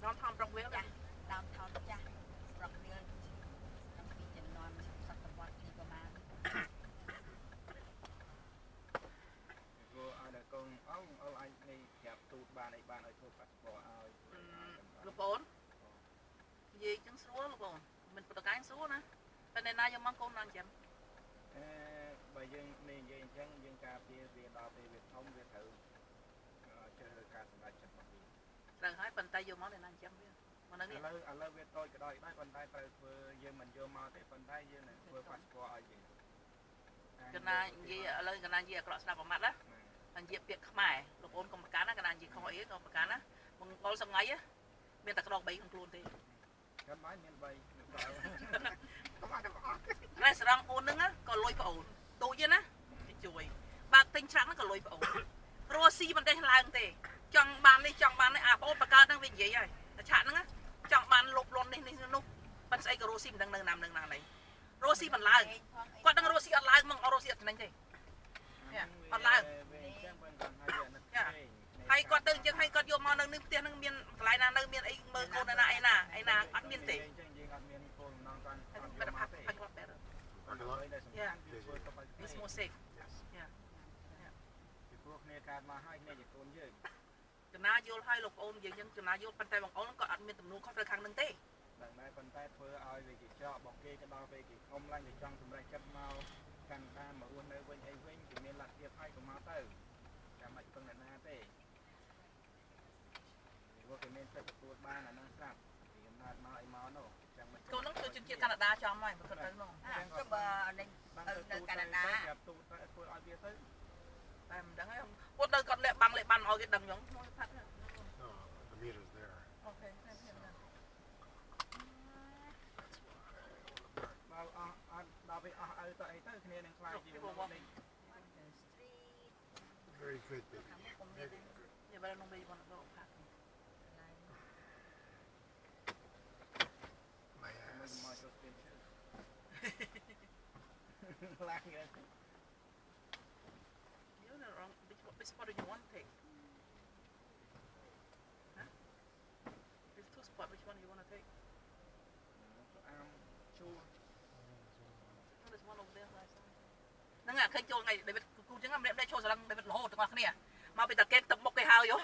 Downtown Brockville. ចាស់ downtown ចាស់ Brockville តាំងពីជំនាន់សតវត្សទីប្រមាណ ព្រោះឲ្យដល់កូនអងអល់អាចនេះប្រាប់ទូតបានអីបានឲ្យធ្វើប៉ាសពតឲ្យ លោកបងនិយាយចឹងស្រួលលោកបងមិនប្រកាយស្រួលណាតែអ្នកណាយកមកកូនឡើងចឹង អឺបើយើងនេះនិយាយអញ្ចឹងយើងការពារវាដល់ពេលវាធំវាត្រូវជ្រើសរើសការសម្រេចចិត្តរបស់វា ត្រូវហើយប៉ុន្តែយកមកអ្នកណាចឹងវាមកនៅនេះ ឥឡូវឥឡូវវាតូចក៏ដោយដែរប៉ុន្តែត្រូវធ្វើយើងមិនយកមកទេប៉ុន្តែយើងនឹងធ្វើប៉ាសពតឲ្យយើង កណានិយាយឥឡូវកណានិយាយអាក្រក់ស្ដាប់ប្រមាត់ណានិយាយពាក្យខ្មែរលោកអូនកុំប្រកាន់ណាកណានិយាយខុសអីកុំប្រកាន់ណាមង្គលសងៃមានតែក្តោក3ក្នុងខ្លួនទេ ចាំបាយមាន3មានដល់ កុំអត់ទៅអត់ រេស្តង់អូនហ្នឹងក៏លុយប្អូនទូចណាគេជួយបើកទិញច្រាក់ហ្នឹងក៏លុយប្អូនរស់ស៊ីមិនទេឡើងទេចង់បាននេះចង់បាននេះអាប្អូនបកើតហ្នឹងវានិយាយហើយតែឆាក់ហ្នឹងចង់បានលុបលន់នេះនេះនោះប៉ិនស្អីក៏រស់ស៊ីមិនដឹងនៅណានៅណានេះរស់ស៊ីមិនឡើងគាត់ដឹងរស់ស៊ីអត់ឡើងមកអត់រស់ស៊ីអត់ចំណេញទេអត់ឡើង វាអញ្ចឹងប៉ុន្តែហើយវាអាណិតក្មេង ហើយគាត់ទៅអញ្ចឹងហើយគាត់យកមកនៅនឹងផ្ទះនឹងមានកន្លែងណានៅមានអីមើលកូននៅណាអីណាអីណាអត់មានទេ អញ្ចឹងយើងអត់មានគោលបំណងគាត់អត់ better យកមក pack ទេ pack up better. អ្វីដែលសំខាន់គឺធ្វើទុកឲ្យ It's more safe. Yes. ពីព្រោះគ្នាកើតមកហើយគ្នាជាកូនយើង កណាយល់ហើយលោកអូននិយាយចឹងកណាយល់ប៉ុន្តែបងអូនក៏អត់មានទំនួលខុសត្រូវខាងនឹងទេ ដឹងដែរប៉ុន្តែធ្វើឲ្យវាជាច្រករបស់គេក៏ដល់ពេលគេធំឡើងគេចង់សម្រេចចិត្តមកកាន់តាមមករស់នៅវិញអីវិញគេមានលទ្ធភាពហើយក៏មកទៅចាំបាច់ពឹងអ្នកណាទេពីព្រោះគេមានសិទ្ធិទទួលបានអាហ្នឹងស្រាប់ពីកំណើតមកអីមកនោះចាំមិនក ូននឹងគឺជាជនជាតិកាណាដាចំហើយបើគាត់ទៅនោះ អាចុះបើនេះ បាន នៅ ទៅ កាណាដា ប្រាប់ទូតទៅធ្វើឲ្យវាទៅ តែមិនដឹងហើយគាត់ទៅគាត់លាក់បាំងលាក់បានឲ្យគេដឹងចឹងមួយផាត់ No, the meter's there. Okay. That's why បើអស់អត់ដល់ពេលអស់ឪទៅអីទៅគ្នានឹងខ្លាចជាមនុស្សនេះ street. Very good, baby. ខាងមុខក៏មាន Very good. Yeah, but I don't know where you want to go. Pack. My មួយ ass. មកចូលស្ពានឈើឡើងគេ You're in the wrong. Which spot do you want to take? Huh? There's two spots. Which one do you want to take? អាមជួរ No, there's one over there. Last time. ហ្នឹងអាឃើញចូលថ្ងៃ David គូចឹងម្នាក់ម្នាក់ចូលស្រឡឹង David រហូតទាំងអស់គ្នាមកពីតាកេតទឹកមុខគេហើយយោ